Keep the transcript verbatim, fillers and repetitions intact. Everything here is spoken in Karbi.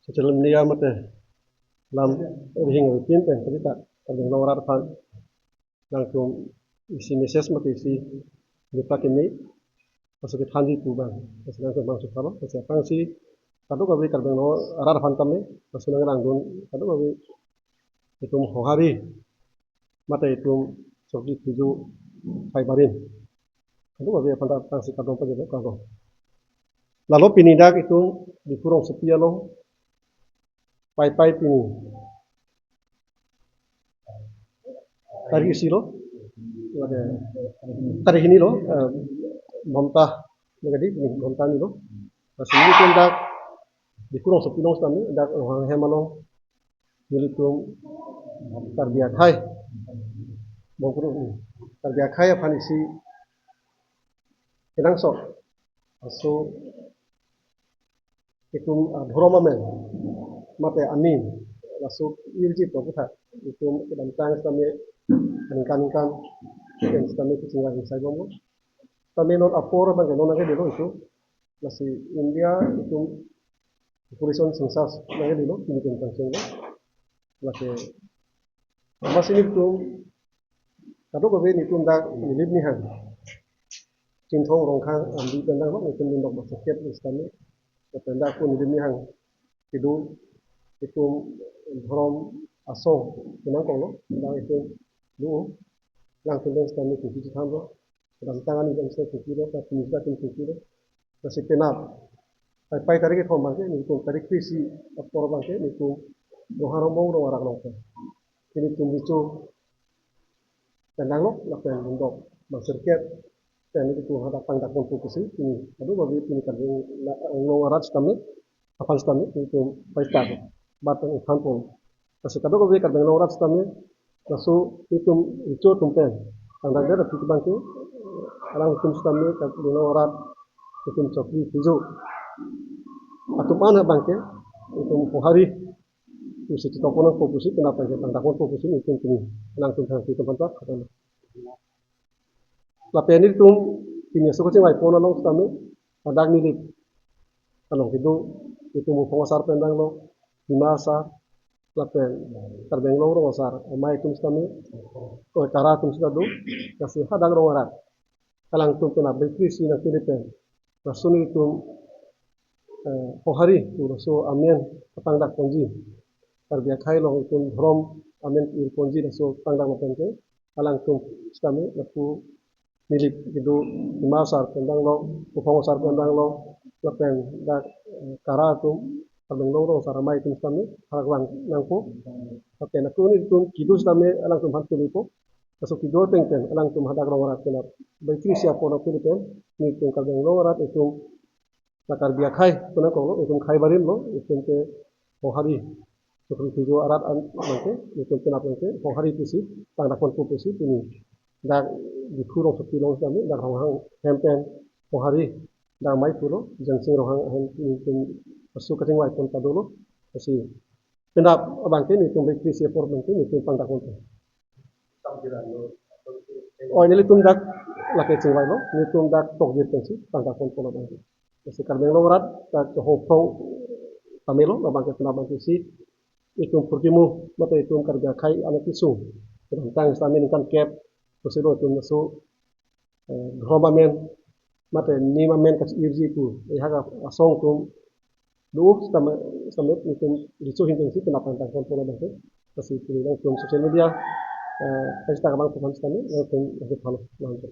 Social media mate lam rihing ripin pen kali ta Karbi Anglong arat aphan nangtum isi message mate isi birta keme laso kethanji pu abang, laso nangtum bang suphalo, laso aphrangsi kadokave Karbi Anglong arat aphan tame, laso nanglangdun kadokave itum Hohari mate itum Chokri Thijo Khaibarim, kadokave aphan ta aphrangsi kardom pajirlo, kardom. Lalo pini dak itum Diphu rongsopi along Paipai pini tarik isi lo, lake tarik hini lo, eh, Bhomta, lake di, pini Bhomta ni lo. Lasi nelitum dak Diphu rongsopi along sitame, dak Ronghang hem along nelitum Karbi akhei, bongkuru, Karbi akhei aphan isi kenangsot, laso itum, ah, dhorom amen mate anim, laso irji pu aphuthak itum kedamtang sitame aningkan aningkan pen sitame kachingvai ingsai bomlo. Sitame non apor abangke non nangkedetlo itum, lasi India itum population census nangkedetlo, pini pen pangchenglo. Lake amatsi nelitum kadokave nelitum dak Nilip Nihang, Chinthong, Rongkhang, Amri pen dak lo, nelitum Lindok Basaket sitame, lapen dak ko Nilip Nihang kedo, itum dhorom asong kenangkok lo, dak itum do, alangtum pen sitame kiki chethanlo, kedamtang ani pen sitame kikilo, ta pini sitame kikilo. Lasi penap Paipai tarik kethom abangke, nelitum tarik kre-isi apor abangke nelitum Ronghang Rongmong rong arak along pen nelitum Recho Pendang lo, lapen Lindok Basaket pen nelitum hadak pangdakponpo pusi pini, kadokave pini Karbi Anglong arat sitame, aphan sitame nelitum paita bat pen ingthanpon. Lasi kadokave Karbi Anglong arat sitame, laso itum Recho atum pen pangdakdet aphi abangke, alangtum sitame Karbi Anglong arat itum Chokri Thijo atum an abangke itum Hohari pusi chetokpon nangpo pusi, penap abangke pangdakponpo pusi nelitum pini alangtum thang itum aphan ta kardom. Lapen nelitum pini laso kachingvaipon along sitame, hadak Nilip along kedo itum Hufong asar pen dang lo, Hima asar, lapen Karbi Anglong rong asar amei atum sitame, o, Kara atum sita do, lasi hadak rong arat alangtum penap baikri isi nangpele pen, laso nelitum, eh, Hohari pu laso amen kapangdakponji, Karbi akhei along itum dhorom amen irponji laso pangdaklo penke, alangtum sitame lapu Nilip kedo Hima asar pen dang lo, Hufong asar pen dang lo, lapen dak, eh, Kara atum, Karbi Anglong rong asar amei atum sitame hadak vang nangpo. Lapen ako nelitum kedo sitame alangtum aphan pelepo. Laso kedo ateng pen alangtum hadak rong arat penap baikri isi apor nangpele pen nelitum Karbi Anglong arat itum, la Karbi akhei pu nangkoklo, itum Khaibarim lo, itum ke Hohari, Chokri Thijo arat an abangke, itum penap abangke Hohari pusi pangdakponpo pusi pini dak Diphu rongsopi along sitame, dak Ronghang hem pen Hohari dak amei pulo, Jangsing Ronghang hem, itum laso kachingvaipon padolo, lasi penap abangke nelitum baikri isi apor abangke nelitum pangdakponpo. O, nelitum dak lake chingvailo, nelitum dak Tokbir pensi pangdakponpo labangke. Lasi Karbi Anglong arat dak Hufong tame lo, labangke penap abangke isi itum phurkimo mate itum Karbi akhei anak kesung kedamtang sitame ningkan kep pusi lo itum laso, eh, dhorom amen mate nim amen kachi-irji pu, eh, hadak asong atum do sitame, sitame nelitum Recho ahin pensi penap pangdakponpo labangke. Lasi pini alangtum social media, eh, pesta kabang tuhan sitame alangtum nangkephan nangkep.